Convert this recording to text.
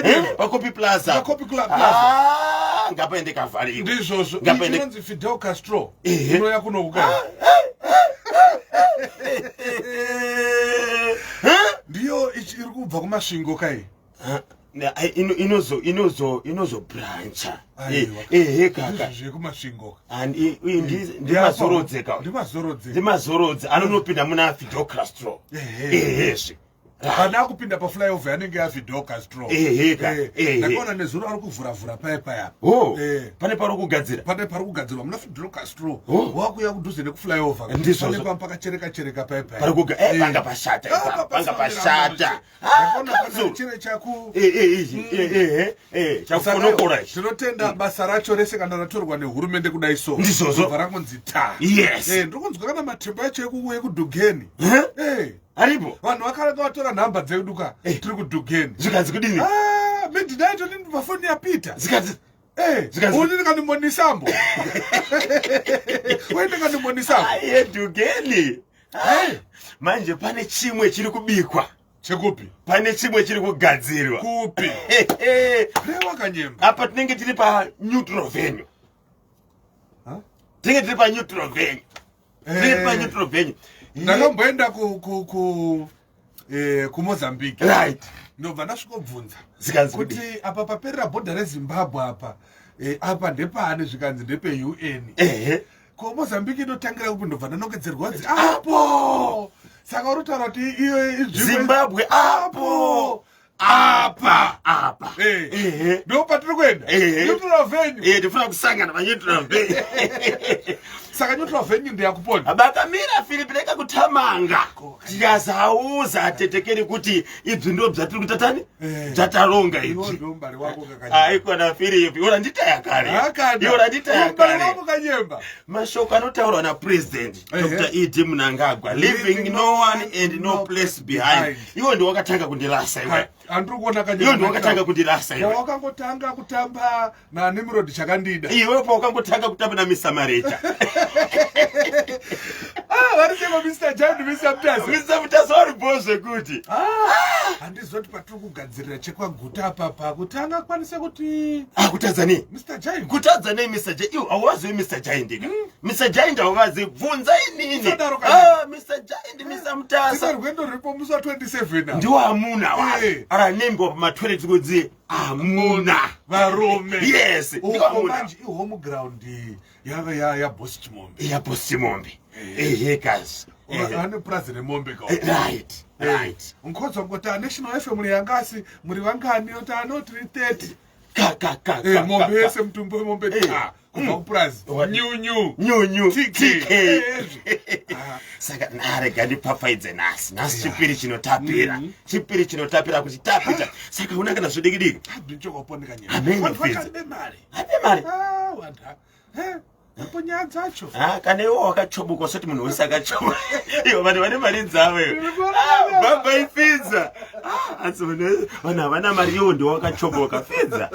Eh, paCopi Plaza. PaCopi Plaza. Ah, ngapaende kavhariwe. Ndizvozvo. Ngapaende. Inonzi Fidel Castro. Ehe. Unoya kunokuka. Ndiyo iri kubva kuMasvingo kai. Inozo inozo inozo brancha. Ehe kaka. ZvekuMasvingo. Ndimazorodze ka. Ndimazorodze. Ndimazorodze anonopinda muna Fidel Castro. Ehezve. Kana akupinda paflyover anenge yaFidel Castro. Eheka. Ndakaona nezuro ari kuvhuravhura paya paya. Oh. Pane pari kugadzira. Pane pari kugadzirwa muna Fidel Castro. Wakuya kudhuze nekuflyover. Ndizvozvo. Pane pakachereka chereka paya paya. Pari kuga eh panga pashata. Panga pashata. Chere chaku eh chakufonokora ichi. Tinotenda basa racho rese kana ratorwa nehurumende kudai so. Ndizvozvo. Rangonzi ta. Yes. Ndiri kunzwa kana matemba acho ekudhugeni. Eh. Aripo. Vanhu vakaranga vatora nhamba dzedu ka. Tiri kudhugeni. Zvikanzi kudini? Ah, midnight oni pafoni yaPeter. Zvikanzi Eh, uni ndikandimonisambo. Wewe ndikandimonisambo. Aye dhugeni. Manje pane chimwe chiri kubikwa. Chekupi? Pane chimwe chiri kugadzirwa. Kupi? Rewa Kanyemba. Apa tinenge tiri pa neutral venue. Tinenge tiri pa neutral venue. Tiri pa neutral venue. Ndakamboenda ku ku ku kuMozambique. Right. Ndobva ndasvikobvunza. Zikanzi kuti apa paperera bhodha reZimbabwe apa. Apa ndepani zvikanzi ndepe UN. Ehe. Ko Mozambique inotangira kupi ndobva ndanongedzerwa kunzi apo. Saka uri kutaura kuti iyo inzvimbo Zimbabwe apo. Apa. Apa. Ehe. Ndo patiri kuenda. Ehe. Neutral venue. Eh, tifuna kusangana pa neutral venue. Saka neutral venue ndeyakupona. Bakamira Philip reka kutamanga. Tikazauza tetekeri kuti ibvi ndo bzatiri kutatani? Dzataronga Iwo ibvi. ndo mbari wako kakanyemba. Aikona Philip, iwo randitaya kare. Akada. Iwo randitaya Mbari kare. wako Kanyemba. Mashoko anotaurwa naPresident Dr. ED Mnangagwa, leaving no one and no place behind. Iwo ndiwo wakatanga kundirasa iwe. Andiri kuona Kanyemba. Iwo ndiwo wakatanga kundirasa iwe. Wakangotanga kutamba na Nimrod Chakandida. Iwe pa wakangotanga kutamba na Mr. Marecha. Ah, vari sema Mr. Giant, Mr. Mutasa. Mr. Mutasa vari bho zvekuti. Handizoti patiri kugadzirira chekwaguta apa pa kuti angakwanise kuti Ah, kutadza nei? Mr. Giant. Kutadza nei Mr. Giant? Iwe hauvazivi Mr. Giant ka? Mr. Giant hauvazivi. Bvunza inini. Usadaro kana. Ah, Mr. Giant, Mr. Mutasa. Tine rwendo ruripo musi wa 27 apa. Ndiwo amuna wa. Aranembo pamatoilet kudzi amuna. Varume. Yes, ndiwo Uko amuna. manje ihome ground ya Boss Chimombe. Ya Boss Chimombe. Ehe kazi. Vane purazi remombe ka. Right. Right. Nkodzo ngoti a National FM muri yangasi muri vangani oti anoti 30. Ka ka ka. Mombe yese mutumbu wemombe ta kubva kupurazi. Nyunyu. Nyunyu. TK. TK. Ah. Saka narega ndipfapfaidze nhasi. Nhasi chipiri chinotapira. Chipiri chinotapira kuti tapita. Saka una kana zvidiki diki. Ndinchokoponeka nyaya. Amen, Vanhu Fidza. vakaribe mari. Ape mari. Ah, vanhu. Apo nyaya dzacho. Ah, kana iwe wakachobuka usati munhu wese akachobuka. Iwe vanhu vane mari dzavo iwe. Ndiri kuona Ah, baba ifidza. Ah, asi vanhu havana mari iwo ndiwo wakachoboka fidza.